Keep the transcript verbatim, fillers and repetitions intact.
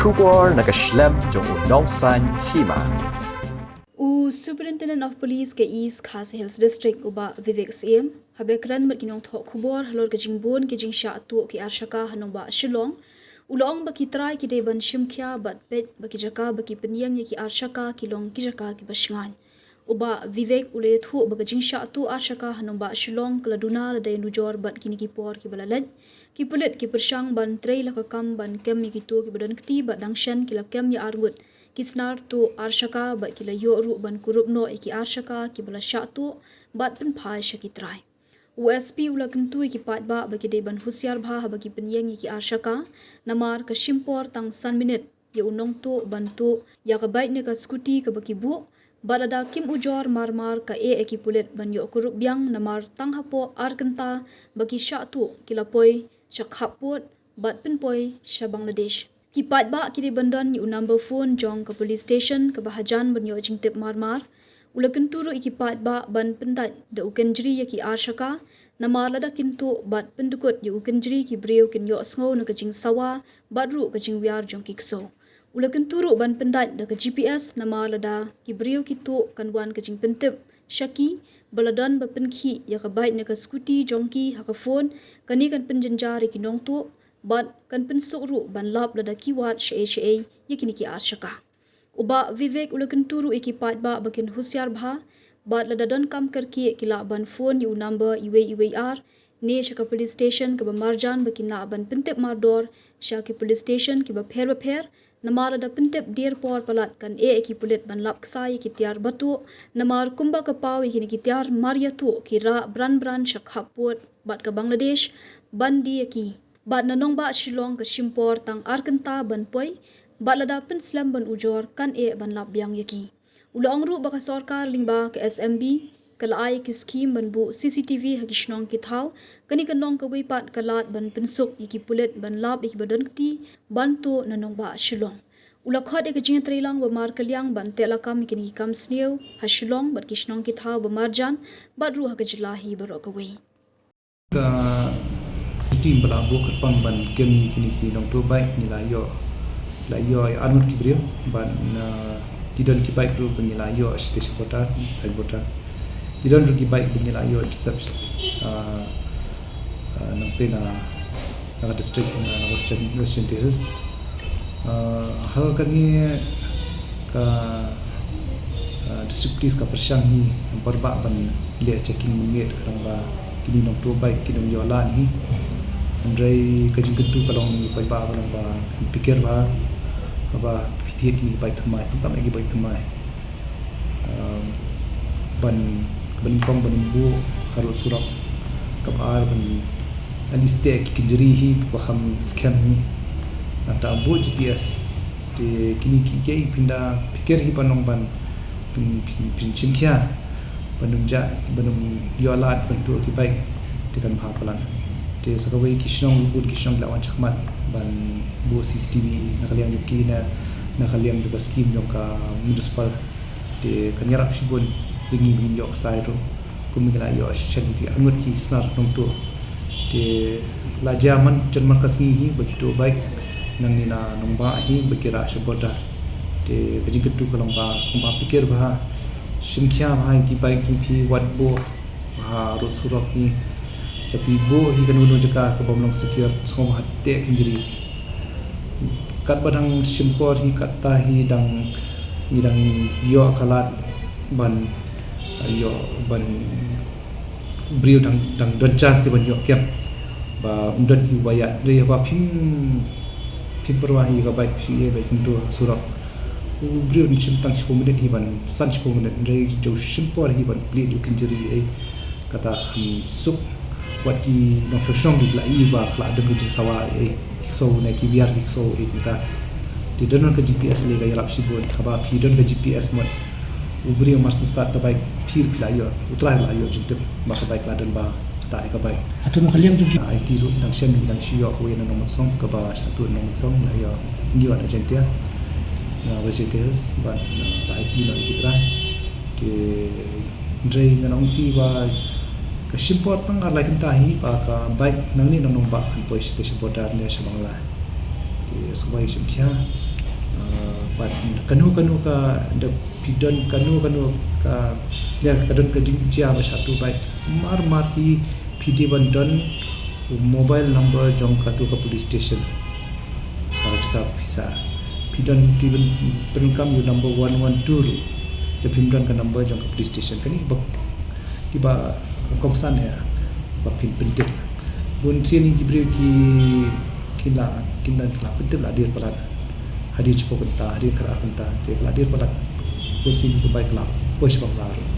Khubor na ka shlem jong u nongsan hima. U Superintendent of Police ka East Khasi Hills District, u Bah Vivek Syiem, haba kren bad ki nongthoh khubor halor ka jingbun ki jingshah tuh ki arshaka ha nongbah Shillong, u la ong ba ki trai ki dei ban shim khia bad peit ba ki jaka ba ki pynïeng ïa ki arshaka ki long ki jaka kiba shngaiñ. U Bah Vivek u la ïathuh ba ka jingshah tuh arshaka ha nongbah Shillong ka la duna lada ïanujor bad kine ki por kiba la leit. Ki pulit ki pyrshang ban trei la ka kam ban kem ïa kito kiba don kti bad dang shen ki la kem ïa arngut ki snar tuh arshaka bad ki la ïoh ruh ban kurup noh ïa ki arshaka kiba la shah tuh bad pynphai sha ki trai. U S P u la kyntu ïa ki paidbah ba ki dei ban husiar bha haba ki pynïeng ïa ki arshaka, namar ka shim por tang san minit ïa u nongtuh ban tuh ïa ka bike ne ka scooty kaba ki buh, bad lada kim ujor marmar ka eh ïa ki pulit ban ïoh kurup biang, namar tang hapoh ar kynta ba ki shah tuh ki la poi sha khappud bad pynpoi sha Bangladesh. Ki paidbah ki dei ban don ïa u number phone jong ka police station kaba hajan ban ïoh jingtip marmar. U la kyntu ruh ïa ki paidbah ban pyndait da u kynjri ïa ki arshaka, namar lada kin tuh bad pyndukut ïa u kynjri ki briew kin ïoh sngew na ka jingsawa bad ruh ka jingwiar jong ki ksew. U la kyntu ruh ban pyndait da ka G P S, namar lada ki briew ki tuh kan wan ka jingpyntip sha ki ba la don ba pynkhih ïa ka bike ne ka scooty jong ki ha ka phone, kane kan pynjynjar ïa ki nongtuh bad kan pynsuk ruh ban lap lada ki wad shaei shaei ïa kine ki arshaka. U Bah Vivek u la kyntu ruh ïa ki paidbah ba kin husiar bha, bad lada donkam kyrkieh ki lah ban phone ïa u number uwei uwei ar, ne sha ka police station kaba marjan ba kin lah ban pyntip mardor sha ki police station kiba pher bapher, namar lada pyntip dier por palat kan eh ïa ki pulit ban lap ksai ïa ki tiar ba tuh, namar kumba ka paw ïa kine ki tiar mar ïa tuh ki rah bran bran sha khappud bad ka Bangladesh ban die ïa ki. Bad na nongbah Shillong ka shim por tang ar kynta ban poi, bad lada pynslem ban ujor kan eh ban lap biang ïa ki. U la ong ruh ba ka sorkar lyngba ka S M B ka la ai ki skim ban buh C C T V ha ki shnong ki thaw, kane kan long kawei pat ka lad ban pynsuk ïa ki pulit ban lap ïa kiba don kti ban tuh na nongbah Shillong. U la khot ïa ka jingïatreilang ba markylliang ban teh lakam ïa kine ki kam sniew ha Shillong bad ki shnong ki thaw ba marjan bad ruh ha ka jylla hi baroh kawei. Ka team ba la buh kyrpang ban kem ïa kine ki nongtuh bike, ngi la ïoh, la ïoh ïa arngut ki briew, ban, uh, ki don ki bike ruh ba ngi la ïoh sha station border, side border. Ki don ruh ki bike ba ngi la ïoh intercept, uh, uh, nangta na, na ka district, na, na Western, Western Terrace. Uh, halor kane ka, uh, district police ka pyrshang hi, namar ba ban leh checking mynmiet ka dang ba kine nongtuh bike ki dang ïoh lad hi. Hynrei ka jingkyntu ka long ïa paidbah ka dang ba pynpikir bha, ba phi thied kine ki bike thymmai, pyntam ïa ki bike thymmai. Um, ban, ban kong ban buh harud surok, kaba ar ban at least teh ki kynjri hi ba kham skhem hi. Nangta buh G P S. Te kine ki, ki pynda pynpikir hi ban long ban pyn, pyn, pynshim khia ban ym jah, ban ym ïoh lad ban tuh ki bike. Te kan bha palat. Te sa kawei ki shnong, bun ki shnong la wan shakhmat ban buh C C T V na ka liang jong ki, na, na ka liang jong ka skim jong ka municipal. Te kan ïarap shibun ïa ngi ban ïoh ksai ruh, kum ngi la ïoh shisien, te arngut ki snar nongtuh. Te la jia man, jan man ka sngi hi ba ki tuh bike, nangne na nongbah hi ba ki rah sha border. Te ka jingkyntu ka long ba sngewbha pynpikir bha, shim khia bha ïa ki bike jong phi, wat buh ha rud surok hi. Lada phi buh hi kano kano jaka ka bym long secure, sngewbha teh kynjri. Katba dang shim por hi, katta hi dang, ngi dang ïoh ka lad ban, ïoh ban, briew dang, dang don chance ban ïoh kem. Ba ym don hi ba ïa, hynrei ba phim, phim pyrwa hi ka bike, phi ïa bike kyntu ha surok. U briew un shim tang shiphew minit hi ban, san shiphew minit, hynrei ju shim por hi ban plie ïa u kynjri, eh. Kata kham suk, wat ki nongshong shnong ki la ïohi ba ka la don ka jingsawa, eh, ki ksew ne ki wiar ki ksew, eh, kata. Te don ka G P S lei ka ïarap shibun, haba phi don ka G P S mut u briew mar shen start ka bike, phi, phi la ïoh, u trai la ïoh jingtip ba ka bike la don ba kata ka bike. Hato na ka liang jong ki? Ah, I T ruh dang shen, dang shu ïoh kawei na Nongmynsong, kaba sha tuh Nongmynsong, la ïoh, ïoh na Jaintia, na West Jaintia Hills, bad, ah, la I T noh ïa ki trai. Te hynrei ngan ong ïa phi ba ka shim por tang ar lai kynta hi ba ka bike nangne na nongbah kan poi sha station border ne sha Bangla. Te sngewbha ïa shim khia. Bad kano kano ka, da phi don kano kano ka, ïa, ka don ka jingjia ba shatu bike, mar mar hi phi dei ban don u mobile number jong katu ka police station. Ka jaka pisa phi don, phi ban pyndonkam ïa u number one one two ruh, da phim don ka number jong ka police station. Kane ba kiba kongsan ïa ba phin pyntip. Bun sien ki briew ki, ki la, ki la, la pyntip la dier palat. Hadien shiphew kynta, hadien khatar kynta, te la dier palat. Bun sien ki bai khlap, bun sien ba la ruh.